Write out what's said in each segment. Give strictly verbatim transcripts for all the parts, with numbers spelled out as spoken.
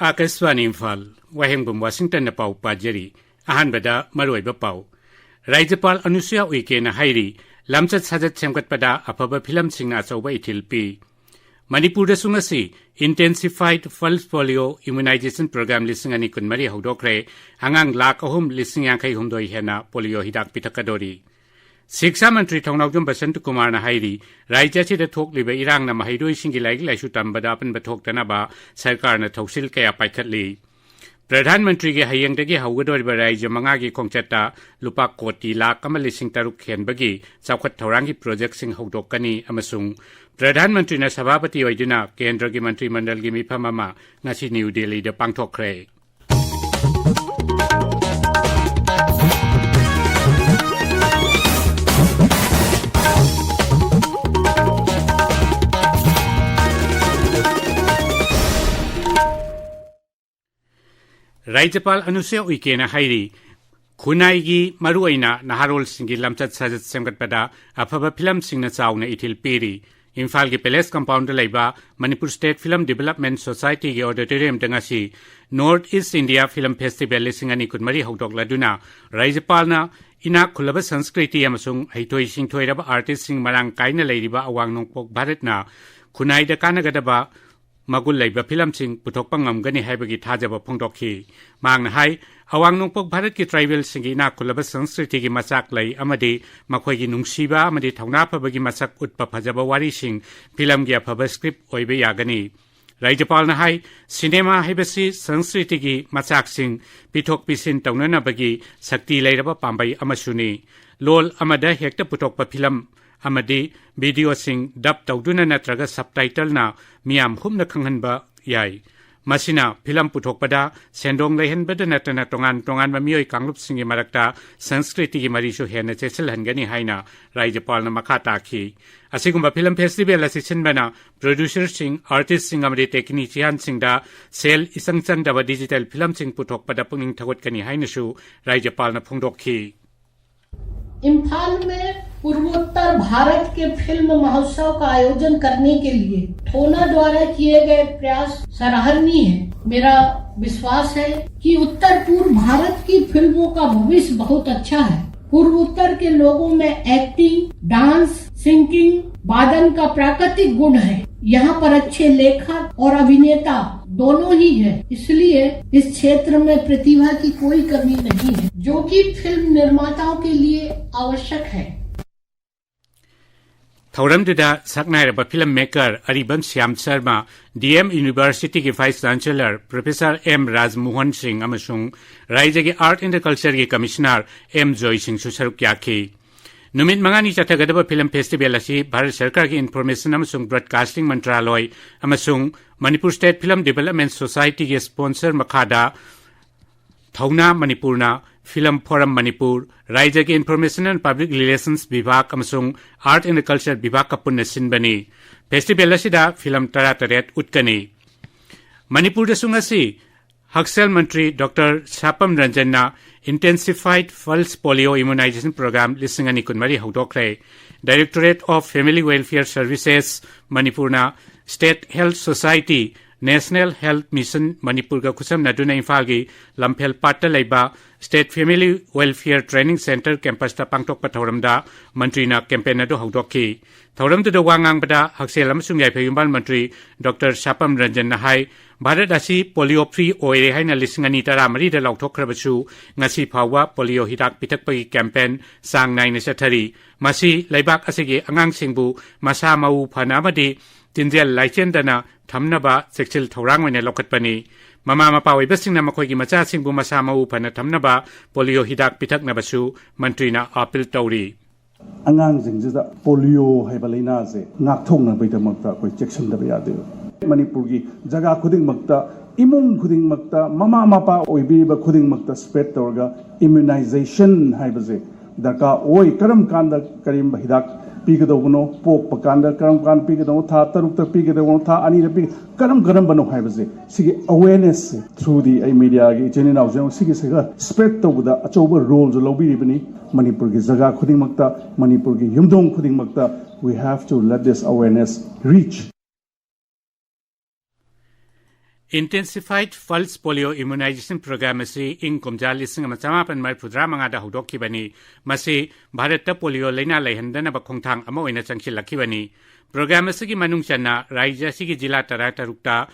ꯑꯥꯀꯥꯁꯕꯥꯅꯤ ꯏꯝꯐꯥꯜ, ꯋꯥꯍꯦꯡꯕꯝ ꯋꯥꯁꯤꯡꯇꯟꯅ ꯄꯥꯎ ꯄꯥꯖꯔꯤ꯫ ꯑꯍꯥꯟꯕꯗ ꯃꯔꯨꯑꯣꯏꯕ ꯄꯥꯎ꯫ ꯔꯥꯖ꯭ꯌꯄꯥꯜ ꯑꯅꯨꯁꯨꯌꯥ ꯎꯏꯀꯦꯅ ꯍꯥꯏꯔꯤ, ꯂꯝꯆꯠ ꯁꯥꯖꯠ ꯁꯦꯝꯒꯠꯄꯗ ꯑꯐꯕ ꯐꯤꯂꯝꯁꯤꯡꯅ ꯑꯆꯧꯕ ꯏꯊꯤꯜ ꯄꯤ꯫ ꯃꯅꯤꯄꯨꯔꯗꯁꯨ ꯉꯁꯤ Intensified Pulse Polio Immunization Program ꯂꯤꯁꯤꯡ ꯑꯅꯤ ꯀꯨꯟꯃꯔꯤ ꯍꯧꯗꯣꯛꯈ꯭ꯔꯦ꯫ ꯑꯉꯥꯡ ꯂꯥꯈ ꯑꯍꯨꯝ ꯂꯤꯁꯤꯡ ꯌꯥꯡꯈꯩ ꯍꯨꯝꯗꯣꯏ ꯍꯦꯟꯅ ꯄꯣꯂꯤꯑꯣ ꯍꯤꯗꯥꯛ ꯄꯤꯊꯛꯀꯗꯧꯔꯤ꯫ ꯁꯤꯛꯁꯥ ꯃꯟꯇ꯭ꯔꯤ ꯊꯧꯅꯥꯎꯖꯝ ꯕꯁꯟꯇ ꯀꯨꯃꯥꯔꯅ ꯍꯥꯏꯔꯤ, ꯔꯥꯖ꯭ꯌ ꯑꯁꯤꯗ ꯊꯣꯛꯂꯤꯕ ꯏꯔꯥꯡꯅ ꯃꯍꯩꯔꯣꯏꯁꯤꯡꯒꯤ ꯂꯥꯏꯔꯤꯛ ꯂꯥꯏꯁꯨ ꯇꯝꯕꯗ ꯑꯄꯟꯕ ꯊꯣꯛꯇꯅꯕ ꯁꯔꯀꯥꯔꯅ ꯊꯧꯁꯤꯜ ꯀꯌꯥ ꯄꯥꯏꯈꯠꯂꯤ꯫ ꯄ꯭ꯔꯙꯥꯟ ꯃꯟꯇ꯭ꯔꯤꯒꯤ ꯍꯌꯦꯡꯗꯒꯤ ꯍꯧꯒꯗꯧꯔꯤꯕ ꯔꯥꯖ꯭ꯌ ꯃꯉꯥꯒꯤ ꯈꯣꯡꯆꯠꯇ ꯂꯨꯄꯥ ꯀꯣꯇꯤ ꯂꯥꯈ ꯑꯃ ꯂꯤꯁꯤꯡ ꯇꯔꯨꯛ ꯍꯦꯟꯕꯒꯤ ꯆꯥꯎꯈꯠ ꯊꯧꯔꯥꯡꯒꯤ ꯄ꯭ꯔꯣꯖꯦꯛꯁꯤꯡ ꯍꯧꯗꯣꯛꯀꯅꯤ ꯑꯃꯁꯨꯡ ꯄ꯭ꯔꯙꯥꯟ ꯃꯟꯇ꯭ꯔꯤꯅ ꯁꯚꯥꯄꯇꯤ ꯑꯣꯏꯗꯨꯅ ꯀꯦꯟꯗ꯭ꯔꯒꯤ ꯃꯟꯇ꯭ꯔꯤ ꯃꯟꯗꯜꯒꯤ ꯃꯤꯐꯝ ꯑꯃ ꯉꯁꯤ ꯅ꯭ꯌꯨ ꯗꯦꯜꯂꯤꯗ ꯄꯥꯡꯊꯣꯛꯈ꯭ꯔꯦ꯫ ꯔꯥꯖ꯭ꯌꯄꯥꯜ ꯑꯅꯨꯁꯨꯌꯥ ꯎꯏꯀꯦꯅ ꯍꯥꯏꯔꯤ, ꯈꯨꯟꯅꯥꯏꯒꯤ, ꯃꯔꯨꯑꯣꯏꯅ ꯅꯍꯥꯔꯣꯜꯁꯤꯡꯒꯤ ꯂꯝꯆꯠ ꯁꯥꯖꯠ ꯁꯦꯝꯒꯠꯄꯗ ꯑꯐꯕ ꯐꯤꯂꯝꯁꯤꯡꯅ ꯆꯥꯎꯅ ꯏꯊꯤꯜ ꯄꯤꯔꯤ꯫ ꯏꯝꯐꯥꯜꯒꯤ ꯄꯦꯂꯦꯁ ꯀꯝꯄꯥꯎꯟꯗ ꯂꯩꯕ ꯃꯅꯤꯄꯨꯔ ꯁ꯭ꯇꯦꯠ ꯐꯤꯂꯝ ꯗꯤꯕꯦꯂꯞꯃꯦꯟ ꯁꯣꯁꯥꯏꯇꯤꯒꯤ ꯑꯣꯗꯤꯇꯣꯔꯤꯌꯝꯗ ꯉꯁꯤ north east India film festival ꯂꯤꯁꯤꯡ ꯑꯅꯤ ꯀꯨꯟꯃꯔꯤ ꯍꯧꯗꯣꯛꯂꯗꯨꯅ ꯔꯥꯖ꯭ꯌꯄꯥꯜꯅ ꯏꯅꯥꯛ ꯈꯨꯜꯂꯕ ꯁꯪꯁꯀ꯭ꯔꯤꯇꯤ ꯑꯃꯁꯨꯡ ꯍꯩꯊꯣꯏ ꯁꯤꯡꯊꯣꯏꯔꯕ ꯑꯥꯔꯇꯤꯁꯁꯤꯡ ꯃꯔꯥꯡ ꯀꯥꯏꯅ ꯂꯩꯔꯤꯕ ꯑꯋꯥꯡ ꯅꯣꯡꯄꯣꯛ ꯚꯥꯔꯠꯅ ꯈꯨꯟꯅꯥꯏꯗ ꯀꯥꯟꯅꯒꯗꯕ ꯃꯒꯨꯟ ꯂꯩꯕ ꯐꯤꯂꯝꯁꯤꯡ ꯄꯨꯊꯣꯛꯄ ꯉꯝꯒꯅꯤ ꯍꯥꯏꯕꯒꯤ ꯊꯥꯖꯕ ꯐꯣꯡꯗꯣꯛꯈꯤ꯫ ꯃꯍꯥꯛꯅ ꯍꯥꯏ, ꯑꯋꯥꯡ ꯅꯣꯡꯄꯣꯛ ꯚꯥꯔꯠꯀꯤ ꯇ꯭ꯔꯥꯏꯕꯦꯜꯁꯤꯡꯒꯤ ꯏꯅꯥꯛ ꯈꯨꯜꯂꯕ ꯁꯪꯁꯀ꯭ꯔꯤꯇꯤꯒꯤ ꯃꯆꯥꯛ ꯂꯩ ꯑꯃꯗꯤ ꯃꯈꯣꯏꯒꯤ ꯅꯨꯡꯁꯤꯕ ꯑꯃꯗꯤ ꯊꯧꯅꯥ ꯐꯕꯒꯤ ꯃꯁꯛ ꯎꯠꯄ ꯐꯖꯕ ꯋꯥꯔꯤꯁꯤꯡ ꯐꯤꯂꯝꯒꯤ ꯑꯐꯕ ꯁ꯭ꯀ꯭ꯔꯤꯞ ꯑꯣꯏꯕ ꯌꯥꯒꯅꯤ꯫ ꯔꯥꯖ꯭ꯌꯄꯥꯜꯅ ꯍꯥꯏ, ꯁꯤꯅꯦꯃꯥ ꯍꯥꯏꯕꯁꯤ ꯁꯪꯁꯀ꯭ꯔꯤꯇꯤꯒꯤ ꯃꯆꯥꯛꯁꯤꯡ ꯄꯤꯊꯣꯛ ꯄꯤꯁꯤꯟ ꯇꯧꯅꯅꯕꯒꯤ ꯁꯛꯇꯤ ꯂꯩꯔꯕ ꯄꯥꯝꯕꯩ ꯑꯃꯁꯨꯅꯤ꯫ ꯂꯣꯜ ꯑꯃꯗ ꯍꯦꯛꯇ ꯄꯨꯊꯣꯛꯄ ꯐꯤꯂꯝ ꯑꯃꯗꯤ ꯚꯤꯗꯤꯑꯣꯁꯤꯡ ꯗꯕ ꯇꯧꯗꯨꯅ ꯅꯠꯇ꯭ꯔꯒ ꯁꯕꯇꯥꯏꯇꯜꯅ ꯃꯤꯌꯥꯝ ꯍꯨꯞꯅ ꯈꯪꯍꯟꯕ ꯌꯥꯏ꯫ ꯃꯁꯤꯅ ꯐꯤꯂꯝ ꯄꯨꯊꯣꯛꯄꯗ ꯁꯦꯟꯗꯣꯡ ꯂꯩꯍꯟꯕꯗ ꯅꯠꯇꯅ ꯇꯣꯉꯥꯟ ꯇꯣꯉꯥꯟꯕ ꯃꯤꯑꯣꯏ ꯀꯥꯡꯂꯨꯞꯁꯤꯡꯒꯤ ꯃꯔꯛꯇ ꯁꯪꯁꯀ꯭ꯔꯤꯇꯤꯒꯤ ꯃꯔꯤꯁꯨ ꯍꯦꯟꯅ ꯆꯦꯠꯁꯤꯜꯍꯟꯒꯅꯤ ꯍꯥꯏꯅ ꯔꯥꯖ꯭ꯌꯄꯥꯜꯅ ꯃꯈꯥ ꯇꯥꯈꯤ꯫ ꯑꯁꯤꯒꯨꯝꯕ ꯐꯤꯂꯝ ꯐꯦꯁꯇꯤꯚꯦꯜ ꯑꯁꯤ ꯁꯤꯟꯕꯅ ꯄ꯭ꯔꯣꯗ꯭ꯌꯨꯁꯔꯁꯤꯡ, ꯑꯥꯔꯇꯤꯁꯁꯤꯡ ꯑꯃꯗꯤ ꯇꯦꯛꯅꯤꯁꯤꯌꯥꯟꯁꯤꯡꯗ ꯁꯦꯜ ꯏꯆꯪ ꯆꯪꯗꯕ ꯗꯤꯖꯤꯇꯦꯜ ꯐꯤꯂꯝꯁꯤꯡ ꯄꯨꯊꯣꯛꯄꯗ ꯄꯨꯛꯅꯤꯡ ꯊꯧꯒꯠꯀꯅꯤ ꯍꯥꯏꯅꯁꯨ ꯔꯥꯖ꯭ꯌꯄꯥꯜꯅ ꯐꯣꯡꯗꯣꯛꯈꯤ꯫ इम्फाल में पूर्वोत्तर भारत के फिल्म महोत्सव का आयोजन करने के लिए थोना द्वारा किए गए प्रयास सराहनीय है। मेरा विश्वास है कि उत्तर पूर्व भारत की फिल्मों का भविष्य बहुत अच्छा है। पूर्वोत्तर के लोगों में एक्टिंग, डांस, सिंगिंग, वादन का प्राकृतिक गुण है। यहाँ पर अच्छे लेखक और अभिनेता दोनों ही हैं, इसलिए इस क्षेत्र में प्रतिभा की कोई कमी नहीं है, जो कि फिल्म निर्माताओं के लिए आवश्यक है। ꯊꯧꯔꯝꯗꯨꯗ ꯁꯛꯅꯥꯏꯔꯕ film maker Aribam Shyam Sharma, D M ꯌꯨꯅꯤꯚꯔꯁꯤꯇꯤꯒꯤ vice chancellor professor M Rajmohan Singh ꯑꯃꯁꯨꯡ ꯔꯥꯏꯖ꯭ꯌꯒꯤ ꯑꯥꯔꯠ ꯑꯦꯟ ꯀꯜꯆꯔꯒꯤ ꯀꯃꯤꯁꯅꯔ ꯑꯦꯝ ꯖꯣꯏ ꯁꯤꯡꯁꯨ ꯁꯔꯨꯛ ꯌꯥꯈꯤ꯫ ꯅꯨꯃꯤꯠ ꯃꯉꯥꯅꯤ ꯆꯠꯊꯒꯗꯕ ꯐꯤꯂꯝ ꯐꯦꯁꯇꯤꯚꯦꯜ ꯑꯁꯤ ꯚꯥꯔꯠ ꯁꯔꯀꯥꯔꯒꯤ ꯏꯟꯐꯣꯔꯃꯦꯁꯟ ꯑꯃꯁꯨꯡ ꯕ꯭ꯔꯣꯗꯀꯥꯁꯇꯤꯡ ꯃꯟꯇ꯭ꯔꯥꯂꯣꯏ ꯑꯃꯁꯨꯡ ꯃꯅꯤꯄꯨꯔ ꯁ꯭ꯇꯦꯠ ꯐꯤꯂꯝ ꯗꯤꯕꯦꯂꯞꯃꯦꯟ ꯁꯣꯁꯥꯏꯇꯤꯒꯤ ꯁ꯭ꯄꯣꯟꯁꯔ ꯃꯈꯥꯗ ꯊꯧꯅꯥ ꯃꯅꯤꯄꯨꯔꯅ, ꯐꯤꯂꯝ ꯐꯣꯔꯝ ꯃꯅꯤꯄꯨꯔ, ꯔꯥꯏꯖ꯭ꯌꯒꯤ ꯏꯟꯐꯣꯔꯃꯦꯁꯟ ꯑꯦꯟ ꯄꯕ꯭ꯂꯤꯛ ꯔꯤꯂꯦꯁꯟꯁ ꯕꯤꯚꯥꯒ ꯑꯃꯁꯨꯡ ꯑꯥꯔꯠ ꯑꯦꯟ ꯀꯜꯆꯔ ꯕꯤꯚꯥꯒꯀ ꯄꯨꯟꯅ ꯁꯤꯟꯕꯅꯤ꯫ ꯐꯦꯁꯇꯤꯚꯦꯜ ꯑꯁꯤꯗ ꯐꯤꯂꯝ ꯇꯔꯥꯇꯔꯦꯠ ꯎꯠꯀꯅꯤ꯫ ꯃꯅꯤꯄꯨꯔꯗꯁꯨ ꯉꯁꯤ ꯍꯛꯁꯦꯜ ꯃꯟꯇ꯭ꯔꯤ doctor ꯁꯥꯄꯝ ꯔꯟꯖꯟꯅ Intensified Pulse Polio Immunization Program ꯂꯤꯁꯤꯡ ꯑꯅꯤ ꯀꯨꯟꯃꯔꯤ ꯍꯧꯗꯣꯛꯈ꯭ꯔꯦ꯫ Directorate of Family Welfare Services ꯃꯅꯤꯄꯨꯔꯅ State Health Society, National Health Mission ꯃꯅꯤꯄꯨꯔꯒ ꯈꯨꯠꯁꯝꯅꯗꯨꯅ ꯏꯝꯐꯥꯜꯒꯤ ꯂꯝꯐꯦꯜ ꯄꯥꯠꯇ ꯂꯩꯕ State Family Welfare Training Centre ꯀꯦꯝꯄꯁꯇ ꯄꯥꯡꯊꯣꯛꯄ ꯊꯧꯔꯝꯗ ꯃꯟꯇ꯭ꯔꯤꯅ ꯀꯦꯝꯄꯦꯟ ꯑꯗꯨ ꯍꯧꯗꯣꯛꯈꯤ꯫ ꯊꯧꯔꯝꯗꯨꯗ ꯋꯥ ꯉꯥꯡꯕꯗ ꯍꯛꯁꯦꯜ ꯑꯃꯁꯨꯡ ꯌꯥꯏꯐ ꯌꯨꯝꯕꯥꯜ ꯃꯟꯇ꯭ꯔꯤ ꯗꯣꯛꯇꯔ ꯁꯥꯄꯝ ꯔꯟꯖꯟꯅ ꯍꯥꯏ, ꯚꯥꯔꯠ ꯑꯁꯤ ꯄꯣꯂꯤꯑꯣ ꯐ꯭ꯔꯤ ꯑꯣꯏꯔꯦ ꯍꯥꯏꯅ ꯂꯤꯁꯤꯡ ꯑꯅꯤ ꯇꯔꯥꯃꯔꯤꯗ ꯂꯥꯎꯊꯣꯛꯈ꯭ꯔꯕꯁꯨ, ꯉꯁꯤ ꯐꯥꯎꯕ ꯄꯣꯂꯤꯑꯣ ꯍꯤꯗꯥꯛ ꯄꯤꯊꯛꯄꯒꯤ ꯀꯦꯝꯄꯦꯟ ꯆꯥꯡ ꯅꯥꯏꯅ ꯆꯠꯊꯔꯤ꯫ ꯃꯁꯤ ꯂꯩꯕꯥꯛ ꯑꯁꯤꯒꯤ ꯑꯉꯥꯡꯁꯤꯡꯕꯨ ꯃꯁꯥ ꯃꯎ ꯐꯅ ꯑꯃꯗꯤ ꯇꯤꯟꯖꯦꯜ ꯂꯥꯏꯆꯦꯟꯗꯅ ꯊꯝꯅꯕ ꯆꯦꯛꯁꯤꯜ ꯊꯧꯔꯥꯡ ꯑꯣꯏꯅ ꯂꯧꯈꯠꯄꯅꯤ꯫ ꯃꯃꯥ ꯃꯄꯥ ꯑꯣꯏꯕꯁꯤꯡꯅ ꯃꯈꯣꯏꯒꯤ ꯃꯆꯥꯁꯤꯡꯕꯨ ꯃꯁꯥ ꯃꯎ ꯐꯅ ꯊꯝꯅꯕ ꯄꯣꯂꯤꯑꯣ ꯍꯤꯗꯥꯛ ꯄꯤꯊꯛꯅꯕꯁꯨ ꯃꯟꯇ꯭ꯔꯤꯅ ꯑꯥꯄꯤꯜ ꯇꯧꯔꯤ꯫ ꯑꯉꯥꯡꯁꯤꯡꯁꯤꯗ ꯄꯣꯂꯤꯑꯣ ꯍꯥꯏꯕ ꯂꯥꯏꯅꯥꯁꯦ ꯉꯥꯛꯊꯣꯛꯅꯕꯒꯤꯗꯃꯛꯇ ꯑꯩꯈꯣꯏ ꯆꯦꯛꯁꯤꯟꯗꯕ ꯌꯥꯗꯦꯕ꯫ ꯃꯅꯤꯄꯨꯔꯒꯤ ꯖꯒꯥ ꯈꯨꯗꯤꯡꯃꯛꯇ, ꯏꯃꯨꯡ ꯈꯨꯗꯤꯡꯃꯛꯇ, ꯃꯃꯥ ꯃꯄꯥ ꯑꯣꯏꯕꯤꯔꯤꯕ ꯈꯨꯗꯤꯡꯃꯛꯇ ꯁ꯭ꯄ꯭ꯔꯦꯗ ꯇꯧꯔꯒ ꯏꯝꯃ꯭ꯌꯨꯅꯥꯏꯖꯦꯁꯟ ꯍꯥꯏꯕꯁꯦ ꯗꯔꯀꯥꯔ ꯑꯣꯏ꯫ ꯀꯔꯝ ꯀꯥꯟꯗ ꯀꯔꯤꯒꯨꯝꯕ ꯍꯤꯗꯥꯛ ꯄꯤꯒꯗꯧꯕꯅꯣ, ꯄꯣꯛꯄ ꯀꯥꯟꯗ ꯀꯔꯝ ꯀꯥꯟꯗ ꯄꯤꯒꯗꯧꯅꯣ, ꯊꯥ ꯇꯔꯨꯛꯇ ꯄꯤꯒꯗꯧꯕꯅꯣ, ꯊꯥ ꯑꯅꯤꯗ ꯄꯤ, ꯀꯔꯝ ꯀꯔꯝꯕꯅꯣ ꯍꯥꯏꯕꯁꯦ, ꯁꯤꯒꯤ awareness ꯁꯦ through the ꯑꯩ ꯃꯦꯗꯤꯌꯥꯒꯤ ꯏꯆꯤꯟ ꯏꯅꯥꯎꯁꯤꯡ ꯁꯤꯒꯤꯁꯤꯒ spread ꯇꯧꯕꯗ ꯑꯆꯧꯕ role ꯁꯨ ꯂꯧꯕꯤꯔꯤꯕꯅꯤ꯫ ꯃꯅꯤꯄꯨꯔꯒꯤ ꯖꯒꯥ ꯈꯨꯗꯤꯡꯃꯛꯇ, ꯃꯅꯤꯄꯨꯔꯒꯤ ꯌꯨꯝꯊꯣꯡ ꯈꯨꯗꯤꯡꯃꯛꯇ, we have to let this awareness reach. Intensified Pulse Polio Immunization Program ꯑꯁꯤ ꯏꯪ ꯀꯨꯝꯖꯥ ꯂꯤꯁꯤꯡ ꯑꯃ ꯆꯃꯥꯄꯟ ꯃꯔꯤꯐꯨꯇꯔꯥ ꯃꯉꯥꯗ ꯍꯧꯗꯣꯛꯈꯤꯕꯅꯤ꯫ ꯃꯁꯤ ꯚꯥꯔꯠꯇ ꯄꯣꯂꯤꯑꯣ ꯂꯩꯅꯥ ꯂꯩꯍꯟꯗꯅꯕ ꯈꯣꯡꯊꯥꯡ ꯑꯃ ꯑꯣꯏꯅ ꯆꯪꯁꯤꯜꯂꯛꯈꯤꯕꯅꯤ꯫ Program ꯑꯁꯤꯒꯤ ꯃꯅꯨꯡ ꯆꯟꯅ ꯔꯥꯖ꯭ꯌ ꯑꯁꯤꯒꯤ ꯖꯤꯂꯥ ꯇꯔꯥꯇꯔꯨꯛꯇ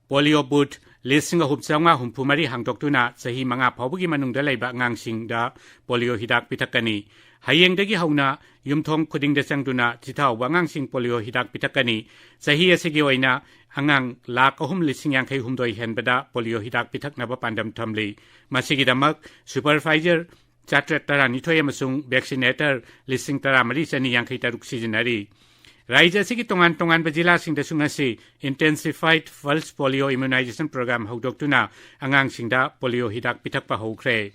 ꯄꯣꯂꯤꯑꯣ ꯕꯨꯊ ꯂꯤꯁꯤꯡ ꯑꯍꯨꯝ ꯆꯥꯝꯃꯉꯥ ꯍꯨꯝꯐꯨ ꯃꯔꯤ ꯍꯥꯡꯗꯣꯛꯇꯨꯅ ꯆꯍꯤ ꯃꯉꯥ ꯐꯥꯎꯕꯒꯤ ꯃꯅꯨꯡꯗ ꯂꯩꯕ ꯑꯉꯥꯡꯁꯤꯡꯗ ꯄꯣꯂꯤꯑꯣ ꯍꯤꯗꯥꯛ ꯄꯤꯊꯛꯀꯅꯤ꯫ ꯍꯌꯦꯡꯗꯒꯤ ꯍꯧꯅ ꯌꯨꯝꯊꯣꯡ ꯈꯨꯗꯤꯡꯗ ꯆꯪꯗꯨꯅ ꯆꯤꯊꯍꯧꯕ ꯑꯉꯥꯡꯁꯤꯡ ꯄꯣꯂꯤꯑꯣ ꯍꯤꯗꯥꯛ ꯄꯤꯊꯛꯀꯅꯤ꯫ ꯆꯍꯤ ꯑꯁꯤꯒꯤ ꯑꯣꯏꯅ ꯑꯉꯥꯡ ꯂꯥꯈ ꯑꯍꯨꯝ ꯂꯤꯁꯤꯡ ꯌꯥꯡꯈꯩ ꯍꯨꯝꯗꯣꯏ ꯍꯦꯟꯕꯗ ꯄꯣꯂꯤꯑꯣ ꯍꯤꯗꯥꯛ ꯄꯤꯊꯛꯅꯕ ꯄꯥꯟꯗꯝ ꯊꯝꯂꯤ꯫ ꯃꯁꯤꯒꯤꯗꯃꯛ supervisor ꯆꯥꯇ꯭ꯔꯦꯠ ꯇꯔꯥꯅꯤꯊꯣꯏ ꯑꯃꯁꯨꯡ vaccinator ꯂꯤꯁꯤꯡ ꯇꯔꯥꯃꯔꯤ ꯆꯅꯤ ꯌꯥꯡꯈꯩ ꯇꯔꯨꯛ ꯁꯤꯖꯤꯟꯅꯔꯤ꯫ ꯔꯥꯖ꯭ꯌ ꯑꯁꯤꯒꯤ ꯇꯣꯉꯥꯟ ꯇꯣꯉꯥꯟꯕ ꯖꯤꯂꯥꯁꯤꯡꯗꯁꯨ ꯉꯁꯤ Intensified Pulse Polio Immunization Program ꯍꯧꯗꯣꯛꯇꯨꯅ ꯑꯉꯥꯡꯁꯤꯡꯗ ꯄꯣꯂꯤꯑꯣ ꯍꯤꯗꯥꯛ ꯄꯤꯊꯛꯄ ꯍꯧꯈ꯭ꯔꯦ꯫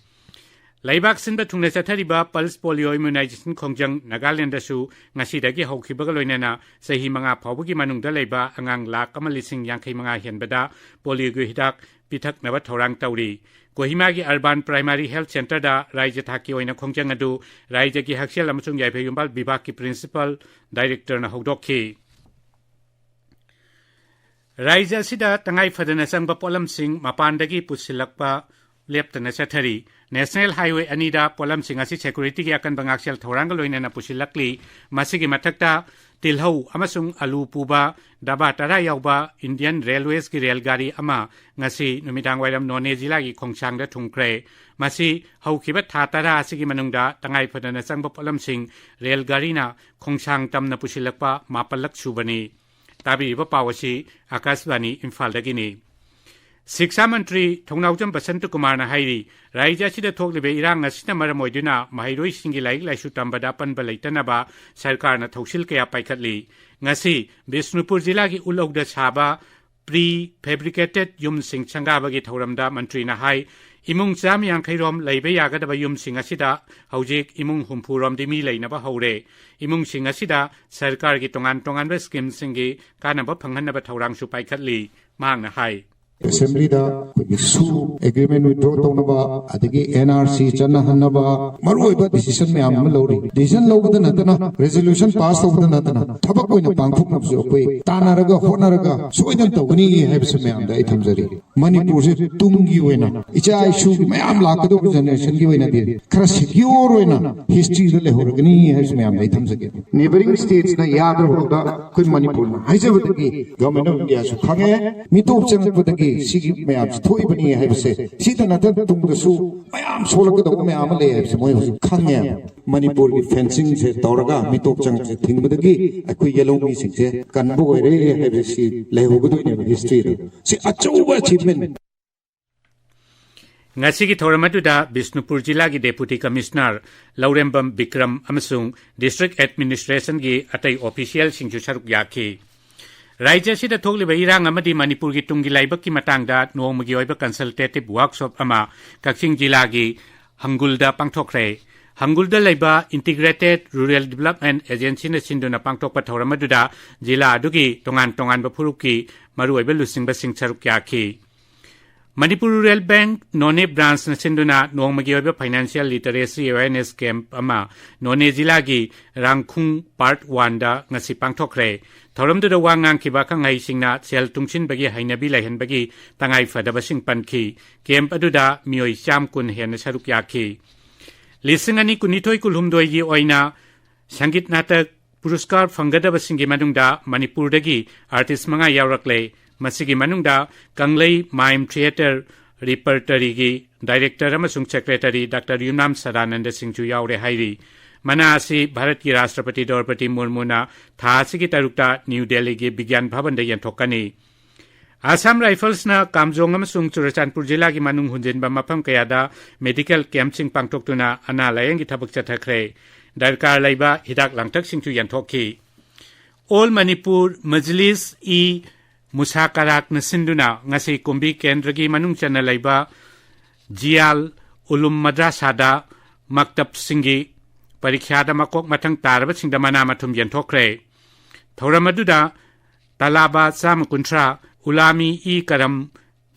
ꯂꯩꯕꯥꯛ ꯁꯤꯟꯕ ꯊꯨꯡꯅ ꯆꯠꯊꯔꯤꯕ Pulse Polio Immunization ꯈꯣꯡꯖꯪ ꯅꯥꯒꯥꯂꯦꯟꯗꯁꯨ ꯉꯁꯤꯗꯒꯤ ꯍꯧꯈꯤꯕꯒ ꯂꯣꯏꯅꯅ ꯆꯍꯤ ꯃꯉꯥ ꯐꯥꯎꯕꯒꯤ ꯃꯅꯨꯡꯗ ꯂꯩꯕ ꯑꯉꯥꯡ ꯂꯥꯈ ꯑꯃ ꯂꯤꯁꯤꯡ ꯌꯥꯡꯈꯩ ꯃꯉꯥ ꯍꯦꯟꯕꯗ ꯄꯣꯂꯤꯑꯣꯒꯤ ꯍꯤꯗꯥꯛ ꯄꯤꯊꯛꯅꯕ ꯊꯧꯔꯥꯡ ꯇꯧꯔꯤ꯫ ꯀꯣꯍꯤꯃꯥꯒꯤ Urban Primary Health Centreꯗ ꯔꯥꯖ꯭ꯌ ꯊꯥꯛꯀꯤ ꯑꯣꯏꯅ ꯈꯣꯡꯖꯪ ꯑꯗꯨ ꯔꯥꯖ꯭ꯌꯒꯤ ꯍꯛꯁꯦꯜ ꯑꯃꯁꯨꯡ ꯌꯥꯏꯐ ꯌꯨꯝꯕꯥꯜ ꯕꯤꯚꯥꯒꯀꯤ Principal Directorꯅ ꯍꯧꯗꯣꯛꯈꯤ꯫ ꯔꯥꯖ꯭ꯌ ꯑꯁꯤꯗ ꯇꯉꯥꯏ ꯐꯗꯅ ꯆꯪꯕ ꯄꯣꯠꯂꯝꯁꯤꯡ ꯃꯄꯥꯟꯗꯒꯤ ꯄꯨꯁꯤꯜꯂꯛꯄ ꯂꯦꯞꯇꯅ ꯆꯠꯊꯔꯤ꯫ National Highway ꯑꯅꯤꯗ ꯄꯣꯠꯂꯝꯁꯤꯡ ꯑꯁꯤ securityꯒꯤ ꯑꯀꯟꯕ ꯉꯥꯛꯁꯦꯜ ꯊꯧꯔꯥꯡꯒ ꯂꯣꯏꯅꯅ ꯄꯨꯁꯤꯜꯂꯛꯂꯤ꯫ ꯃꯁꯤꯒꯤ ꯃꯊꯛꯇ ꯇꯤꯜꯍꯧ ꯑꯃꯁꯨꯡ ꯑꯂꯨ ꯄꯨꯕ ꯗꯕꯥ ꯇꯔꯥ ꯌꯥꯎꯕ Indian Railwaysꯀꯤ ꯔꯦꯜ ꯒꯥꯔꯤ ꯑꯃ ꯉꯁꯤ ꯅꯨꯃꯤꯗꯥꯡ ꯋꯥꯏꯔꯝ ꯅꯣꯅꯦ ꯖꯤꯂꯥꯒꯤ ꯈꯣꯡꯁꯥꯡꯗ ꯊꯨꯡꯈ꯭ꯔꯦ꯫ ꯃꯁꯤ ꯍꯧꯈꯤꯕ ꯊꯥ ꯇꯔꯥ ꯑꯁꯤꯒꯤ ꯃꯅꯨꯡꯗ ꯇꯉꯥꯏ ꯐꯗꯅ ꯆꯪꯕ ꯄꯣꯠꯂꯝꯁꯤꯡ ꯔꯦꯜ ꯒꯥꯔꯤꯅ ꯈꯣꯡꯁꯥꯡ ꯇꯝꯅ ꯄꯨꯁꯤꯜꯂꯛꯄ ꯃꯥꯄꯜꯂꯛ ꯁꯨꯕꯅꯤ꯫ ꯇꯥꯕꯤꯔꯤꯕ ꯄꯥꯎ ꯑꯁꯤ ꯑꯀꯥꯁꯕꯥꯅꯤ ꯏꯝꯐꯥꯜꯗꯒꯤꯅꯤ꯫ ꯁꯤꯛꯁꯥ ꯃꯟꯇ꯭ꯔꯤ ꯊꯧꯅꯥꯎꯖꯝ ꯕꯁꯟꯇ ꯀꯨꯃꯥꯔꯅ ꯍꯥꯏꯔꯤ, ꯔꯥꯖ꯭ꯌ ꯑꯁꯤꯗ ꯊꯣꯛꯂꯤꯕ ꯏꯔꯥꯡ ꯑꯁꯤꯅ ꯃꯔꯝ ꯑꯣꯏꯗꯨꯅ ꯃꯍꯩꯔꯣꯏꯁꯤꯡꯒꯤ ꯂꯥꯏꯔꯤꯛ ꯂꯥꯏꯁꯨ ꯇꯝꯕꯗ ꯑꯄꯟꯕ ꯂꯩꯇꯅꯕ ꯁꯔꯀꯥꯔꯅ ꯊꯧꯁꯤꯜ ꯀꯌꯥ ꯄꯥꯏꯈꯠꯂꯤ꯫ ꯉꯁꯤ ꯕꯤꯁꯅꯨꯄꯨꯔ ꯖꯤꯂꯥꯒꯤ ꯎꯠꯂꯧꯗ ꯁꯥꯕ pre fabricated ꯌꯨꯝꯁꯤꯡ ꯁꯪꯒꯥꯕꯒꯤ ꯊꯧꯔꯝꯗ ꯃꯟꯇ꯭ꯔꯤꯅ ꯍꯥꯏ, ꯏꯃꯨꯡ ꯆꯥꯝꯃ ꯌꯥꯡꯈꯩ ꯔꯣꯝ ꯂꯩꯕ ꯌꯥꯒꯗꯕ ꯌꯨꯝꯁꯤꯡ ꯑꯁꯤꯗ ꯍꯧꯖꯤꯛ ꯏꯃꯨꯡ ꯍꯨꯝꯐꯨ ꯔꯣꯝꯗꯤ ꯃꯤ ꯂꯩꯅꯕ ꯍꯧꯔꯦ꯫ ꯏꯃꯨꯡꯁꯤꯡ ꯑꯁꯤꯗ ꯁꯔꯀꯥꯔꯒꯤ ꯇꯣꯉꯥꯟ ꯇꯣꯉꯥꯟꯕ ꯁ꯭ꯀꯤꯝꯁꯤꯡꯒꯤ ꯀꯥꯟꯅꯕ ꯐꯪꯍꯟꯅꯕ ꯊꯧꯔꯥꯡꯁꯨ ꯄꯥꯏꯈꯠꯂꯤ꯫ ꯃꯍꯥꯛꯅ ꯍꯥꯏ꯫ ꯑꯦꯁꯦꯝꯕ꯭ꯂꯤꯗ ꯑꯩꯈꯣꯏꯒꯤ ꯁꯨ ꯑꯦꯒ꯭ꯔꯤꯃꯦꯟ ꯋꯤꯗ꯭ꯔꯣ ꯇꯧꯅꯕ, ꯑꯗꯒꯤ ꯑꯦꯟ ꯑꯥꯔ ꯁꯤ ꯆꯠꯅꯍꯟꯅꯕ ꯃꯔꯨꯑꯣꯏꯕ ꯗꯤꯁꯤꯖꯟ ꯃꯌꯥꯝ ꯑꯃ ꯂꯧꯔꯤ꯫ ꯗꯤꯁꯤꯖꯟ ꯂꯧꯕꯗ ꯅꯠꯇꯅ, ꯔꯦꯖꯣꯂꯨꯁꯟ ꯄꯥꯁ ꯇꯧꯕꯗ ꯅꯠꯇꯅ, ꯊꯕꯛ ꯑꯣꯏꯅ ꯄꯥꯡꯊꯣꯛꯅꯕꯁꯨ ꯑꯩꯈꯣꯏ ꯇꯥꯟꯅꯔꯒ ꯍꯣꯠꯅꯔꯒ ꯁꯣꯏꯗꯅ ꯇꯧꯒꯅꯤ ꯍꯥꯏꯕꯁꯤ ꯃꯌꯥꯝꯗ ꯑꯩ ꯊꯝꯖꯔꯤ꯫ ꯃꯅꯤꯄꯨꯔꯁꯦ ꯇꯨꯡꯒꯤ ꯑꯣꯏꯅ, ꯏꯆꯥ ꯏꯁꯨꯒꯤ ꯃꯌꯥꯝ ꯂꯥꯛꯀꯗꯧꯕ ꯖꯦꯅꯦꯔꯦꯁꯟꯒꯤ ꯑꯣꯏꯅꯗꯤ ꯈꯔ ꯁꯦꯀ꯭ꯌꯣꯔ ꯑꯣꯏꯅ ꯍꯤꯁꯇ꯭ꯔꯤꯗ ꯂꯩꯍꯧꯔꯒꯅꯤ ꯍꯥꯏꯕꯁꯤ ꯃꯌꯥꯝꯗ ꯑꯩ ꯊꯝꯖꯒꯦ꯫ ꯅꯦꯕꯔꯤꯡ ꯁ꯭ꯇꯦꯠꯁꯅ ꯌꯥꯗ꯭ꯔꯕ ꯐꯥꯎꯗ ꯑꯩꯈꯣꯏ ꯃꯅꯤꯄꯨꯔꯅ ꯍꯥꯏꯖꯕꯗꯒꯤ ꯒꯚꯔꯟꯃꯦꯟ ꯑꯣꯐ ꯏꯟꯗꯤꯌꯥꯁꯨ ꯈꯪꯉꯦ꯫ ꯃꯤꯇꯣꯞ ꯆꯪꯉꯛꯄꯗꯒꯤ ꯁꯤꯒꯤ ꯃꯌꯥꯝꯁꯤ ꯊꯣꯛꯏꯕꯅꯤ ꯍꯥꯏꯕꯁꯦ, ꯁꯤꯗ ꯅꯠꯇꯅ ꯇꯨꯡꯗꯁꯨ ꯃꯌꯥꯝ ꯁꯣꯛꯂꯛꯀꯗꯧꯕ ꯃꯌꯥꯝ ꯑꯃ ꯂꯩ ꯍꯥꯏꯕꯁꯦ ꯃꯣꯏ ꯍꯧꯖꯤꯛ ꯈꯪꯉꯦ꯫ ꯃꯅꯤꯄꯨꯔꯒꯤ ꯐꯦꯟꯁꯤꯡꯁꯦ ꯇꯧꯔꯒ ꯃꯤꯇꯣꯞ ꯆꯪꯉꯛꯄꯁꯦ ꯊꯤꯡꯕꯗꯒꯤ ꯑꯩꯈꯣꯏ ꯌꯦꯂꯧꯃꯤꯁꯤꯡꯁꯦ ꯀꯟꯕ ꯑꯣꯏꯔꯦ ꯍꯥꯏꯕꯁꯤ ꯂꯩꯍꯧꯒꯗꯣꯏꯅꯦꯕ ꯍꯤꯁꯇ꯭ꯔꯤꯗ꯫ ꯁꯤ ꯑꯆꯧꯕ ꯑꯆꯤꯚꯃꯦꯟ꯫ ꯉꯁꯤꯒꯤ ꯊꯧꯔꯝ ꯑꯗꯨꯗ ꯕꯤꯁꯅꯨꯄꯨꯔ ꯖꯤꯂꯥꯒꯤ ꯗꯦꯄꯨꯇꯤ ꯀꯃꯤꯁꯅꯔ ꯂꯧꯔꯦꯝꯕꯝ ꯕꯤꯀ꯭ꯔꯝ ꯑꯃꯁꯨꯡ ꯗꯤꯁꯇ꯭ꯔꯤꯛ ꯑꯦꯗꯃꯤꯅꯤꯁꯇ꯭ꯔꯦꯁꯟꯒꯤ ꯑꯇꯩ ꯑꯣꯐꯤꯁꯤꯌꯦꯜꯁꯤꯡꯁꯨ ꯁꯔꯨꯛ ꯌꯥꯈꯤ꯫ ꯔꯥꯖ꯭ꯌ ꯑꯁꯤꯗ ꯊꯣꯛꯂꯤꯕ ꯏꯔꯥꯡ ꯑꯃꯗꯤ ꯃꯅꯤꯄꯨꯔꯒꯤ ꯇꯨꯡꯒꯤ ꯂꯥꯏꯕꯛꯀꯤ ꯃꯇꯥꯡꯗ ꯅꯣꯡꯃꯒꯤ ꯑꯣꯏꯕ ꯀꯟꯁꯜꯇꯦꯇꯤꯚ ꯋꯥꯔꯛꯁꯣꯞ ꯑꯃ ꯀꯛꯆꯤꯡ ꯖꯤꯂꯥꯒꯤ ꯍꯪꯒꯨꯜꯗ ꯄꯥꯡꯊꯣꯛꯈ꯭ꯔꯦ꯫ ꯍꯪꯒꯨꯜꯗ ꯂꯩꯕ ꯏꯟꯇꯤꯒ꯭ꯔꯦꯇꯦꯗ ꯔꯨꯔꯦꯜ ꯗꯤꯕꯂꯞꯃꯦꯟ ꯑꯦꯖꯦꯟꯁꯤꯅ ꯁꯤꯟꯗꯨꯅ ꯄꯥꯡꯊꯣꯛꯄ ꯊꯧꯔꯝ ꯑꯗꯨꯗ ꯖꯤꯂꯥ ꯑꯗꯨꯒꯤ ꯇꯣꯉꯥꯟ ꯇꯣꯉꯥꯟꯕ ꯐꯨꯔꯨꯞꯀꯤ ꯃꯔꯨꯑꯣꯏꯕ ꯂꯨꯆꯤꯡꯕꯁꯤꯡ ꯁꯔꯨꯛ ꯌꯥꯈꯤ꯫ ꯃꯅꯤꯄꯨꯔ ꯔꯨꯔꯦꯜ ꯕꯦꯡꯛ ꯅꯣꯅꯦ ꯕ꯭ꯔꯥꯟꯁꯅ ꯁꯤꯟꯗꯨꯅ ꯅꯣꯡꯃꯒꯤ ꯑꯣꯏꯕ ꯐꯥꯏꯅꯥꯟꯁꯤꯌꯦꯜ ꯂꯤꯇꯔꯦꯁꯤ ꯑꯦꯋꯦꯌꯔꯅꯦꯁ ꯀꯦꯝꯞ ꯑꯃ ꯅꯣꯅꯦ ꯖꯤꯂꯥꯒꯤ ꯔꯥꯡꯈꯨꯡ ꯄꯥꯔꯠ ꯋꯥꯟꯗ ꯉꯁꯤ ꯄꯥꯡꯊꯣꯛꯈ꯭ꯔꯦ꯫ ꯊꯧꯔꯝꯗꯨꯗ ꯋꯥ ꯉꯥꯡꯈꯤꯕ ꯑꯈꯪ ꯑꯍꯩꯁꯤꯡꯅ ꯁꯦꯜ ꯇꯨꯡꯁꯤꯟꯕꯒꯤ ꯍꯩꯅꯕꯤ ꯂꯩꯍꯟꯕꯒꯤ ꯇꯉꯥꯏ ꯐꯗꯕꯁꯤꯡ ꯄꯟꯈꯤ꯫ ꯀꯦꯝꯞ ꯑꯗꯨꯗ ꯃꯤꯑꯣꯏ ꯆꯥꯝ ꯀꯨꯟ ꯍꯦꯟꯅ ꯁꯔꯨꯛ ꯌꯥꯈꯤ꯫ ꯂꯤꯁꯤꯡ ꯑꯅꯤ ꯀꯨꯟꯅꯤꯊꯣꯏ ꯀꯨꯟꯍꯨꯝꯗꯣꯏꯒꯤ ꯑꯣꯏꯅ ꯁꯪꯒꯤꯠ ꯅꯥꯇꯛ ꯄꯨꯔꯁꯀꯥꯔ ꯐꯪꯒꯗꯕꯁꯤꯡꯒꯤ ꯃꯅꯨꯡꯗ ꯃꯅꯤꯄꯨꯔꯗꯒꯤ ꯑꯥꯔꯇꯤꯁ ꯃꯉꯥ ꯌꯥꯎꯔꯛꯂꯦ꯫ ꯃꯁꯤꯒꯤ ꯃꯅꯨꯡꯗ ꯀꯪꯂꯩ ꯃꯥꯏꯝ ꯊꯤꯌꯦꯇꯔ ꯔꯤꯄꯔꯇꯔꯤꯒꯤ ꯗꯥꯏꯔꯦꯛꯇꯔ ꯑꯃꯁꯨꯡ ꯁꯦꯀ꯭ꯔꯦꯇꯔꯤ ꯗꯥꯛꯇꯔ ꯌꯨꯅꯥꯝ ꯁꯗꯥꯅꯟꯗ ꯁꯤꯡꯁꯨ ꯌꯥꯎꯔꯦ ꯍꯥꯏꯔꯤ꯫ ꯃꯅꯥ ꯑꯁꯤ ꯚꯥꯔꯠꯀꯤ ꯔꯥꯁꯇ꯭ꯔꯄꯇꯤ ꯗ꯭ꯔꯧꯄꯗꯤ ꯃꯨꯔꯃꯨꯅ ꯊꯥ ꯑꯁꯤꯒꯤ ꯇꯔꯨꯛꯇ ꯅ꯭ꯌꯨ ꯗꯦꯜꯂꯤꯒꯤ ꯕꯤꯒ꯭ꯌꯥꯟ ꯚꯕꯟꯗ ꯌꯦꯟꯊꯣꯛꯀꯅꯤ꯫ ꯑꯁꯥꯝ ꯔꯥꯏꯐꯜꯁꯅ ꯀꯥꯝꯖꯣꯡ ꯑꯃꯁꯨꯡ ꯆꯨꯔꯆꯥꯟꯄꯨꯔ ꯖꯤꯂꯥꯒꯤ ꯃꯅꯨꯡ ꯍꯨꯟꯖꯤꯟꯕ ꯃꯐꯝ ꯀꯌꯥꯗ ꯃꯦꯗꯤꯀꯦꯜ ꯀꯦꯝꯞꯁꯤꯡ ꯄꯥꯡꯊꯣꯛꯇꯨꯅ ꯑꯅꯥ ꯂꯥꯌꯦꯡꯒꯤ ꯊꯕꯛ ꯆꯠꯊꯈ꯭ꯔꯦ꯫ ꯗꯔꯀꯥꯔ ꯂꯩꯕ ꯍꯤꯗꯥꯛ ꯂꯥꯡꯊꯛꯁꯤꯡꯁꯨ ꯌꯦꯟꯊꯣꯛꯈꯤ꯫ ꯑꯣꯜ ꯃꯅꯤꯄꯨꯔ ꯃꯖꯂꯤꯁ ꯏ ꯃꯨꯁꯥꯀꯔꯥꯛꯅ ꯁꯤꯟꯗꯨꯅ ꯉꯁꯤ ꯀꯨꯝꯕꯤ ꯀꯦꯟꯗ꯭ꯔꯒꯤ ꯃꯅꯨꯡ ꯆꯟꯅ ꯂꯩꯕ ꯖꯤꯌꯥꯜ ꯎꯂꯨꯝ ꯃꯗ꯭ꯔꯥꯁꯥꯗ ꯃꯛꯇꯕꯁꯤꯡꯒꯤ ꯄꯔꯤꯈ꯭ꯌꯥꯗ ꯃꯀꯣꯛ ꯃꯊꯪ ꯇꯥꯔꯕꯁꯤꯡꯗ ꯃꯅꯥ ꯃꯊꯨꯝ ꯌꯦꯟꯊꯣꯛꯈ꯭ꯔꯦ꯫ ꯊꯧꯔꯝ ꯑꯗꯨꯗ ꯇꯂꯥꯕꯥ ꯆꯥꯝꯃ ꯀꯨꯟꯊ꯭ꯔꯥ, ꯎꯂꯥꯃꯤ ꯏ ꯀꯔꯝ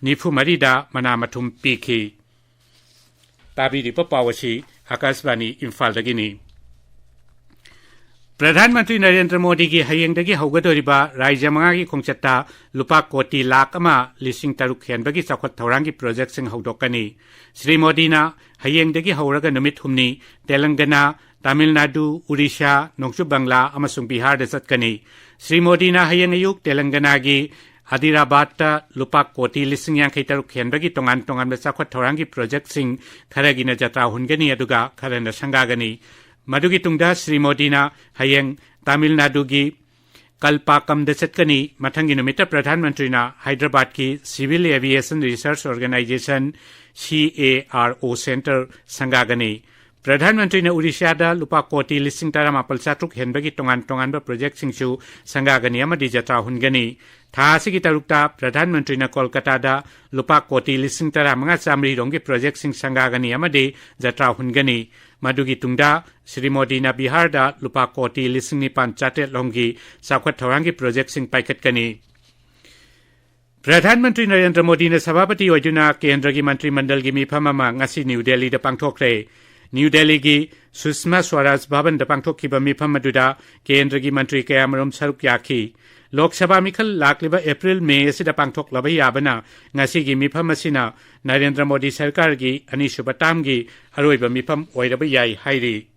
ꯅꯤꯐꯨ ꯃꯔꯤꯗ ꯃꯅꯥ ꯃꯊꯨꯝ ꯄꯤꯈꯤ꯫ ꯇꯥꯕꯤꯔꯤꯕ ꯄꯥꯎ ꯑꯁꯤ ꯑꯀꯥꯁꯕꯥꯅꯤ ꯏꯝꯐꯥꯜꯗꯒꯤꯅꯤ꯫ ꯄ꯭ꯔꯙꯥꯟ ꯃꯟꯇ꯭ꯔꯤ ꯅꯔꯦꯟꯗ꯭ꯔ ꯃꯣꯗꯤꯒꯤ ꯍꯌꯦꯡꯗꯒꯤ ꯍꯧꯒꯗꯧꯔꯤꯕ ꯔꯥꯖ꯭ꯌ ꯃꯉꯥꯒꯤ ꯈꯣꯡꯆꯠꯇ ꯂꯨꯄꯥ ꯀꯣꯇꯤ ꯂꯥꯈ ꯑꯃ ꯂꯤꯁꯤꯡ ꯇꯔꯨꯛ ꯍꯦꯟꯕꯒꯤ ꯆꯥꯎꯈꯠ ꯊꯧꯔꯥꯡꯒꯤ ꯄ꯭ꯔꯣꯖꯦꯛꯁꯤꯡ ꯍꯧꯗꯣꯛꯀꯅꯤ꯫ ꯁ꯭ꯔꯤ ꯃꯣꯗꯤꯅ ꯍꯌꯦꯡꯗꯒꯤ ꯍꯧꯔꯒ ꯅꯨꯃꯤꯠ ꯍꯨꯝꯅꯤ ꯇꯦꯂꯪꯒꯅꯥ, ꯇꯥꯃꯤꯜ ꯅꯥꯗꯨ, ꯎꯔꯤꯁꯥ, ꯅꯣꯡꯆꯨꯞ ꯕꯪꯂꯥ ꯑꯃꯁꯨꯡ ꯕꯤꯍꯥꯔꯗ ꯆꯠꯀꯅꯤ꯫ ꯁ꯭ꯔꯤ ꯃꯣꯗꯤꯅ ꯍꯌꯦꯡ ꯑꯌꯨꯛ ꯇꯦꯂꯪꯒꯅꯥꯒꯤ ꯑꯗꯤꯔꯥꯕꯥꯗꯇ ꯂꯨꯄꯥ ꯀꯣꯇꯤ ꯂꯤꯁꯤꯡ ꯌꯥꯡꯈꯩ ꯇꯔꯨꯛ ꯍꯦꯟꯕꯒꯤ ꯇꯣꯉꯥꯟ ꯇꯣꯉꯥꯟꯕ ꯆꯥꯎꯈꯠ ꯊꯧꯔꯥꯡꯒꯤ ꯄ꯭ꯔꯣꯖꯦꯛꯁꯤꯡ ꯈꯔꯒꯤꯅ ꯖꯇ꯭ꯔꯥ ꯍꯨꯟꯒꯅꯤ, ꯑꯗꯨꯒ ꯈꯔꯅ ꯁꯪꯒꯥꯒꯅꯤ꯫ ꯃꯗꯨꯒꯤ ꯇꯨꯡꯗ ꯁ꯭ꯔꯤ ꯃꯣꯗꯤꯅ ꯍꯌꯦꯡ ꯇꯥꯃꯤꯜ ꯅꯥꯗꯨꯒꯤ ꯀꯜꯄꯥꯀꯝꯗ ꯆꯠꯀꯅꯤ꯫ ꯃꯊꯪꯒꯤ ꯅꯨꯃꯤꯠꯇ ꯄ꯭ꯔꯙꯥꯟ ꯃꯟꯇ꯭ꯔꯤꯅ ꯍꯥꯏꯗ꯭ꯔꯕꯥꯗꯀꯤ Civil Aviation Research Organization, C A R O Center ꯁꯪꯒꯥꯒꯅꯤ꯫ ꯄ꯭ꯔꯙꯥꯟ ꯃꯟꯇ꯭ꯔꯤꯅ ꯎꯔꯤꯁꯥꯗ ꯂꯨꯄꯥ ꯀꯣꯇꯤ ꯂꯤꯁꯤꯡ ꯇꯔꯥꯃꯥꯄꯜ ꯆꯥꯇ꯭ꯔꯨꯛ ꯍꯦꯟꯕꯒꯤ ꯇꯣꯉꯥꯟ ꯇꯣꯉꯥꯟꯕ ꯄ꯭ꯔꯣꯖꯦꯛꯁꯤꯡꯁꯨ ꯁꯪꯒꯥꯒꯅꯤ ꯑꯃꯗꯤ ꯖꯇ꯭ꯔꯥ ꯍꯨꯟꯒꯅꯤ꯫ ꯊꯥ ꯑꯁꯤꯒꯤ ꯇꯔꯨꯛꯇ ꯄ꯭ꯔꯙꯥꯟ ꯃꯟꯇ꯭ꯔꯤꯅ ꯀꯣꯜꯀꯇꯥꯗ ꯂꯨꯄꯥ ꯀꯣꯇꯤ ꯂꯤꯁꯤꯡ ꯇꯔꯥꯃꯉꯥ ꯆꯥꯃꯔꯤ ꯔꯣꯝꯒꯤ ꯄ꯭ꯔꯣꯖꯦꯛꯁꯤꯡ ꯁꯪꯒꯥꯒꯅꯤ ꯑꯃꯗꯤ ꯖꯇ꯭ꯔꯥ ꯍꯨꯟꯒꯅꯤ꯫ ꯃꯗꯨꯒꯤ ꯇꯨꯡꯗ ꯁ꯭ꯔꯤ ꯃꯣꯗꯤꯅ ꯕꯤꯍꯥꯔꯗ ꯂꯨꯄꯥ ꯀꯣꯇꯤ ꯂꯤꯁꯤꯡ ꯅꯤꯄꯥꯟ ꯆꯥꯇ꯭ꯔꯦꯠ ꯔꯣꯝꯒꯤ ꯆꯥꯎꯈꯠ ꯊꯧꯔꯥꯡꯒꯤ ꯄ꯭ꯔꯣꯖꯦꯛꯁꯤꯡ ꯄꯥꯏꯈꯠꯀꯅꯤ꯫ ꯄ꯭ꯔꯙꯥꯟ ꯃꯟꯇ꯭ꯔꯤ ꯅꯔꯦꯟꯗ꯭ꯔ ꯃꯣꯗꯤꯅ ꯁꯚꯥꯄꯇꯤ ꯑꯣꯏꯗꯨꯅ ꯀꯦꯟꯗ꯭ꯔꯒꯤ ꯃꯟꯇ꯭ꯔꯤ ꯃꯟꯗꯜꯒꯤ ꯃꯤꯐꯝ ꯑꯃ ꯉꯁꯤ ꯅ꯭ꯌꯨ ꯗꯦꯜꯂꯤꯗ ꯄꯥꯡꯊꯣꯛꯈ꯭ꯔꯦ꯫ ꯅ꯭ꯌꯨ ꯗꯦꯜꯂꯤꯒꯤ ꯁꯨꯁꯃꯥ ꯁ꯭ꯋꯔꯥꯖ ꯚꯕꯟꯗ ꯄꯥꯡꯊꯣꯛꯈꯤꯕ ꯃꯤꯐꯝ ꯑꯗꯨꯗ ꯀꯦꯟꯗ꯭ꯔꯒꯤ ꯃꯟꯇ꯭ꯔꯤ ꯀꯌꯥꯃꯔꯨꯝ ꯁꯔꯨꯛ ꯌꯥꯈꯤ꯫ ꯂꯣꯛ ꯁꯚꯥ ꯃꯤꯈꯜ ꯂꯥꯛꯂꯤꯕ ꯑꯦꯄ꯭ꯔꯤꯜ ꯃꯦ ꯑꯁꯤꯗ ꯄꯥꯡꯊꯣꯛꯂꯕ ꯌꯥꯕꯅ ꯉꯁꯤꯒꯤ ꯃꯤꯐꯝ ꯑꯁꯤꯅ ꯅꯔꯦꯟꯗ꯭ꯔ ꯃꯣꯗꯤ ꯁꯔꯀꯥꯔꯒꯤ ꯑꯅꯤꯁꯨꯕ ꯇꯥꯝꯒꯤ ꯑꯔꯣꯏꯕ ꯃꯤꯐꯝ ꯑꯣꯏꯔꯕ ꯌꯥꯏ ꯍꯥꯏꯔꯤ꯫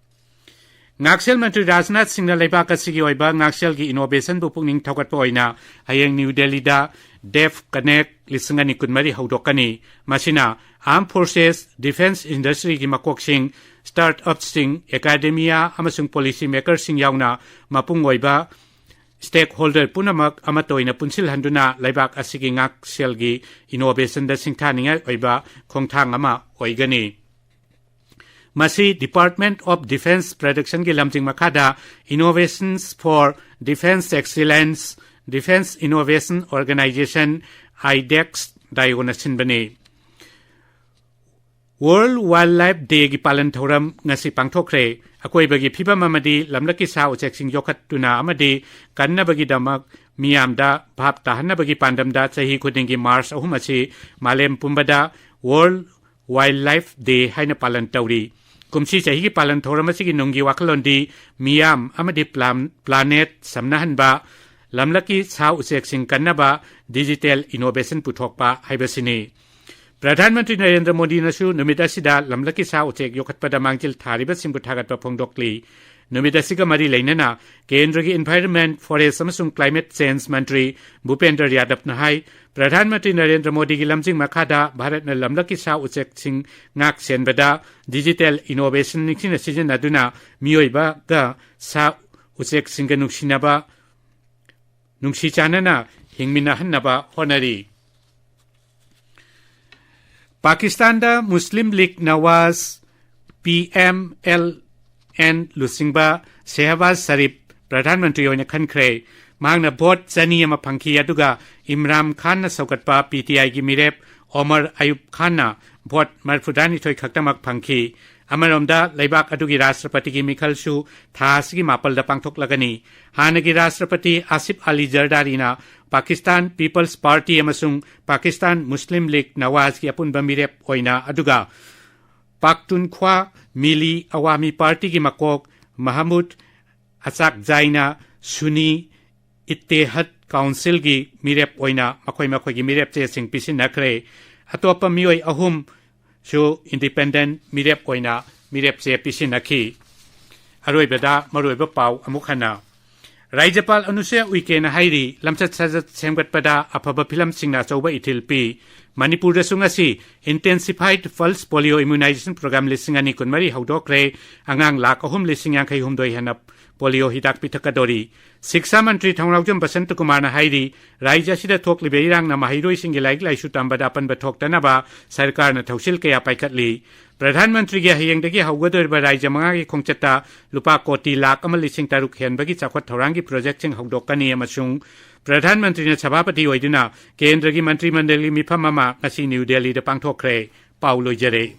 ꯉꯥꯛꯁꯦꯜ ꯃꯟꯇ꯭ꯔꯤ ꯔꯥꯖꯅꯥꯊ ꯁꯤꯡꯅ ꯂꯩꯕꯥꯛ ꯑꯁꯤꯒꯤ ꯑꯣꯏꯕ ꯉꯥꯛꯁꯦꯜꯒꯤ ꯏꯅꯣꯚꯦꯁꯟꯕꯨ ꯄꯨꯛꯅꯤꯡ ꯊꯧꯒꯠꯄ ꯑꯣꯏꯅ ꯍꯌꯦꯡ ꯅ꯭ꯌꯨ ꯗꯦꯜꯂꯤꯗ ꯗꯦꯐ ꯀꯅꯦꯛ ꯂꯤꯁꯤꯡ ꯑꯅꯤ ꯀꯨꯟꯃꯔꯤ ꯍꯧꯗꯣꯛꯀꯅꯤ꯫ ꯃꯁꯤꯅ ꯑꯥꯔꯝ ꯐꯣꯔꯁꯦꯁ, ꯗꯤꯐꯦꯟꯁ ꯏꯟꯗꯁꯇ꯭ꯔꯤꯒꯤ ꯃꯀꯣꯛꯁꯤꯡ, ꯁ꯭ꯇꯥꯔꯠ ꯑꯞꯁꯤꯡ, ꯑꯦꯀꯥꯗꯦꯃꯤꯌꯥ ꯑꯃꯁꯨꯡ ꯄꯣꯂꯤꯁꯤ ꯃꯦꯀꯔꯁꯤꯡ ꯌꯥꯎꯅ ꯃꯄꯨꯡ ꯑꯣꯏꯕ ꯁ꯭ꯇꯦꯛ ꯍꯣꯜꯗꯔ ꯄꯨꯝꯅꯃꯛ ꯑꯃꯠꯇ ꯑꯣꯏꯅ ꯄꯨꯟꯁꯤꯜꯍꯟꯗꯨꯅ ꯂꯩꯕꯥꯛ ꯑꯁꯤꯒꯤ ꯉꯥꯛꯁꯦꯜꯒꯤ ꯏꯅꯣꯚꯦꯁꯟꯗ ꯁꯤꯡꯊꯥꯅꯤꯡꯉꯥꯏ ꯑꯣꯏꯕ ꯈꯣꯡꯊꯥꯡ ꯑꯃ ꯑꯣꯏꯒꯅꯤ꯫ ꯃꯁꯤ Department of Defence Productionꯒꯤ ꯂꯝꯖꯤꯡ ꯃꯈꯥꯗ Innovations for Defence Excellence, Defence Innovation Organisation, IDEX, ꯗꯥꯏꯑꯣꯅ ꯁꯤꯟꯕꯅꯤ꯫ World Wildlife Day ꯒꯤ ꯄꯥꯂꯟ ꯊꯧꯔꯝ ꯉꯁꯤ ꯄꯥꯡꯊꯣꯛꯈ꯭ꯔꯦ꯫ ꯑꯀꯣꯏꯕꯒꯤ ꯐꯤꯕꯝ ꯑꯃꯗꯤ ꯂꯝꯂꯛꯀꯤ ꯁꯥ ꯎꯆꯦꯛꯁꯤꯡ ꯌꯣꯛꯈꯠꯇꯨꯅ ꯑꯃꯗꯤ ꯀꯟꯅꯕꯒꯤꯗꯃꯛ ꯃꯤꯌꯥꯝꯗ ꯚꯥꯞ ꯇꯥꯍꯟꯅꯕꯒꯤ ꯄꯥꯟꯗꯝꯗ ꯆꯍꯤ ꯈꯨꯗꯤꯡꯒꯤ ꯃꯥꯔꯆ ꯑꯍꯨꯝ ꯑꯁꯤ ꯃꯥꯂꯦꯝ ꯄꯨꯝꯕꯗ World Wildlife Day ꯍꯥꯏꯅ ꯄꯥꯂꯟ ꯇꯧꯔꯤ꯫ ꯀꯨꯝꯁꯤ ꯆꯍꯤꯒꯤ ꯄꯥꯂꯟ ꯊꯧꯔꯝ ꯑꯁꯤꯒꯤ ꯅꯨꯡꯒꯤ ꯋꯥꯈꯜꯂꯣꯟꯗꯤ ꯃꯤꯌꯥꯝ ꯑꯃꯗꯤ ꯄ꯭ꯂꯥꯟ-, ꯄ꯭ꯂꯥꯅꯦꯠ ꯁꯝꯅꯍꯟꯕ, ꯂꯝꯂꯛꯀꯤ ꯁꯥ ꯎꯆꯦꯛꯁꯤꯡ ꯀꯟꯅꯕ, digital innovation ꯄꯨꯊꯣꯛꯄ ꯍꯥꯏꯕꯁꯤꯅꯤ꯫ ꯄ꯭ꯔꯙꯥꯟ ꯃꯟꯇ꯭ꯔꯤ ꯅꯔꯦꯟꯗ꯭ꯔ ꯃꯣꯗꯤꯅꯁꯨ ꯅꯨꯃꯤꯠ ꯑꯁꯤꯗ ꯂꯝꯂꯛꯀꯤ ꯁꯥ ꯎꯆꯦꯛ ꯌꯣꯛꯈꯠꯄꯗ ꯃꯥꯡꯖꯤꯜ ꯊꯥꯔꯤꯕꯁꯤꯡꯕꯨ ꯊꯥꯒꯠꯄ ꯐꯣꯡꯗꯣꯛꯂꯤ꯫ ꯅꯨꯃꯤꯠ ꯑꯁꯤꯒ ꯃꯔꯤ ꯂꯩꯅꯅ ꯀꯦꯟꯗ꯭ꯔꯒꯤ Environment, Forest ꯑꯃꯁꯨꯡ Climate Change ꯃꯟꯇ꯭ꯔꯤ ꯚꯨꯄꯦꯟꯗ꯭ꯔ ꯌꯥꯗꯕꯅ ꯍꯥꯏ, ꯄ꯭ꯔꯙꯥꯟ ꯃꯟꯇ꯭ꯔꯤ ꯅꯔꯦꯟꯗ꯭ꯔ ꯃꯣꯗꯤꯒꯤ ꯂꯝꯖꯤꯡ ꯃꯈꯥꯗ ꯚꯥꯔꯠꯅ ꯂꯝꯂꯛꯀꯤ ꯁꯥ ꯎꯆꯦꯛꯁꯤꯡ ꯉꯥꯛ ꯁꯦꯟꯕꯗ digital innovation ꯅꯤꯡꯊꯤꯅ ꯁꯤꯖꯤꯟꯅꯗꯨꯅ ꯃꯤꯑꯣꯏꯕꯒ ꯁꯥ ꯎꯆꯦꯛꯁꯤꯡꯒ ꯅꯨꯡꯁꯤꯅꯕ, ꯅꯨꯡꯁꯤ ꯆꯥꯟꯅꯅ ꯍꯤꯡꯃꯤꯟꯅꯍꯟꯅꯕ ꯍꯣꯠꯅꯔꯤ꯫ ꯄꯥꯀꯤꯁꯇꯥꯟꯗ ꯃꯨꯁꯂꯤꯝ league Nawaz, P M L N ꯂꯨꯆꯤꯡꯕ ꯁꯦꯍꯕꯥꯖ ꯁꯔꯤꯐ ꯄ꯭ꯔꯙꯥꯟ ꯃꯟꯇ꯭ꯔꯤ ꯑꯣꯏꯅ ꯈꯟꯈ꯭ꯔꯦ꯫ ꯃꯍꯥꯛꯅ ꯚꯣꯠ ꯆꯅꯤ ꯑꯃ ꯐꯪꯈꯤ, ꯑꯗꯨꯒ ꯏꯝꯔꯥꯟ ꯈꯥꯟꯅ ꯁꯧꯒꯠꯄ P T I ꯒꯤ ꯃꯤꯔꯦꯞ ꯑꯣꯃꯔ ꯑꯌꯨꯕ ꯈꯥꯟꯅ ꯚꯣꯠ ꯃꯔꯤꯐꯨꯇꯔꯥꯅꯤꯊꯣꯏ ꯈꯛꯇꯃꯛ ꯐꯪꯈꯤ꯫ ꯑꯃꯔꯣꯝꯗ, ꯂꯩꯕꯥꯛ ꯑꯗꯨꯒꯤ ꯔꯥꯁꯇ꯭ꯔꯄꯇꯤꯒꯤ ꯃꯤꯈꯜꯁꯨ ꯊꯥ ꯑꯁꯤꯒꯤ ꯃꯥꯄꯜꯗ ꯄꯥꯡꯊꯣꯛꯂꯒꯅꯤ꯫ ꯍꯥꯟꯅꯒꯤ ꯔꯥꯁꯇ꯭ꯔꯄꯇꯤ ꯑꯥꯁꯤꯐ ꯑꯂꯤ ꯖꯔꯗꯥꯔꯤꯅ ꯄꯥꯀꯤꯁꯇꯥꯟ ꯄꯤꯄꯜꯁ ꯄꯥꯔꯇꯤ ꯑꯃꯁꯨꯡ ꯄꯥꯀꯤꯁꯇꯥꯟ ꯃꯨꯁꯂꯤꯝ ꯂꯤꯒ ꯅꯋꯥꯖꯒꯤ ꯑꯄꯨꯟꯕ ꯃꯤꯔꯦꯞ ꯑꯣꯏꯅ, ꯑꯗꯨꯒ ꯄꯥꯛꯇꯨꯟꯈ꯭ꯋꯥ ꯃꯤꯂꯤ ꯑꯋꯥꯃꯤ ꯄꯥꯔꯇꯤꯒꯤ ꯃꯀꯣꯛ ꯃꯍꯃꯨꯗ ꯑꯆꯥꯛꯖꯥꯏꯅ ꯁꯨꯅꯤ ꯏꯠꯇꯦꯍꯗ ꯀꯥꯎꯟꯁꯤꯜꯒꯤ ꯃꯤꯔꯦꯞ ꯑꯣꯏꯅ ꯃꯈꯣꯏ ꯃꯈꯣꯏꯒꯤ ꯃꯤꯔꯦꯞ ꯆꯦꯁꯤꯡ ꯄꯤꯁꯤꯟꯅꯈ꯭ꯔꯦ꯫ ꯑꯇꯣꯞꯄ ꯃꯤꯑꯣꯏ ꯑꯍꯨꯝꯁꯨ independent ꯃꯤꯔꯦꯞ ꯑꯣꯏꯅ ꯃꯤꯔꯦꯞ ꯆꯦ ꯄꯤꯁꯤꯟꯅꯈꯤ꯫ ꯑꯔꯣꯏꯕꯗ ꯃꯔꯨꯑꯣꯏꯕ ꯄꯥꯎ ꯑꯃꯨꯛ ꯍꯟꯅ꯫ ꯔꯥꯖ꯭ꯌꯄꯥꯜ ꯑꯅꯨꯁꯨꯌꯥ ꯎꯏꯀꯦꯅ ꯍꯥꯏꯔꯤ, ꯂꯝꯆꯠ ꯁꯥꯖꯠ ꯁꯦꯝꯒꯠꯄꯗ ꯑꯐꯕ ꯐꯤꯂꯝꯁꯤꯡꯅ ꯑꯆꯧꯕ ꯏꯊꯤꯜ ꯄꯤ꯫ ꯃꯅꯤꯄꯨꯔꯗꯁꯨ ꯉꯁꯤ Intensified Pulse Polio Immunization Program ꯂꯤꯁꯤꯡ ꯑꯅꯤ ꯀꯨꯟꯃꯔꯤ ꯍꯧꯗꯣꯛꯈ꯭ꯔꯦ꯫ ꯑꯉꯥꯡ ꯂꯥꯈ ꯑꯍꯨꯝ ꯂꯤꯁꯤꯡ ꯌꯥꯡꯈꯩ ꯍꯨꯝꯗꯣꯏ ꯍꯦꯟꯅ ꯄꯣꯂꯤꯑꯣ ꯍꯤꯗꯥꯛ ꯄꯤꯊꯛꯀꯗꯧꯔꯤ꯫ ꯁꯤꯛꯁꯥ ꯃꯟꯇ꯭ꯔꯤ ꯊꯧꯅꯥꯎꯖꯝ ꯕꯁꯟꯇ ꯀꯨꯃꯥꯔꯅ ꯍꯥꯏꯔꯤ, ꯔꯥꯖ꯭ꯌ ꯑꯁꯤꯗ ꯊꯣꯛꯂꯤꯕ ꯏꯔꯥꯡꯅ ꯃꯍꯩꯔꯣꯏꯁꯤꯡꯒꯤ ꯂꯥꯏꯔꯤꯛ ꯂꯥꯏꯁꯨ ꯇꯝꯕꯗ ꯑꯄꯟꯕ ꯊꯣꯛꯇꯅꯕ ꯁꯔꯀꯥꯔꯅ ꯊꯧꯁꯤꯜ ꯀꯌꯥ ꯄꯥꯏꯈꯠꯂꯤ꯫ ꯄ꯭ꯔꯙꯥꯟ ꯃꯟꯇ꯭ꯔꯤꯒꯤ ꯍꯌꯦꯡꯗꯒꯤ ꯍꯧꯒꯗꯧꯔꯤꯕ ꯔꯥꯖ꯭ꯌ ꯃꯉꯥꯒꯤ ꯈꯣꯡꯆꯠꯇ ꯂꯨꯄꯥ ꯀꯣꯇꯤ ꯂꯥꯈ ꯑꯃ ꯂꯤꯁꯤꯡ ꯇꯔꯨꯛ ꯍꯦꯟꯕꯒꯤ ꯆꯥꯎꯈꯠ ꯊꯧꯔꯥꯡꯒꯤ ꯄ꯭ꯔꯣꯖꯦꯛꯁꯤꯡ ꯍꯧꯗꯣꯛꯀꯅꯤ ꯑꯃꯁꯨꯡ ꯄ꯭ꯔꯙꯥꯟ ꯃꯟꯇ꯭ꯔꯤꯅ ꯁꯚꯥꯄꯇꯤ ꯑꯣꯏꯗꯨꯅ ꯀꯦꯟꯗ꯭ꯔꯒꯤ ꯃꯟꯇ꯭ꯔꯤ ꯃꯟꯗꯜꯒꯤ ꯃꯤꯐꯝ ꯑꯃ ꯉꯁꯤ ꯅ꯭ꯌꯨ ꯗꯦꯜꯂꯤꯗ ꯄꯥꯡꯊꯣꯛꯈ꯭ꯔꯦ꯫ ꯄꯥꯎ ꯂꯣꯏꯖꯔꯦ꯫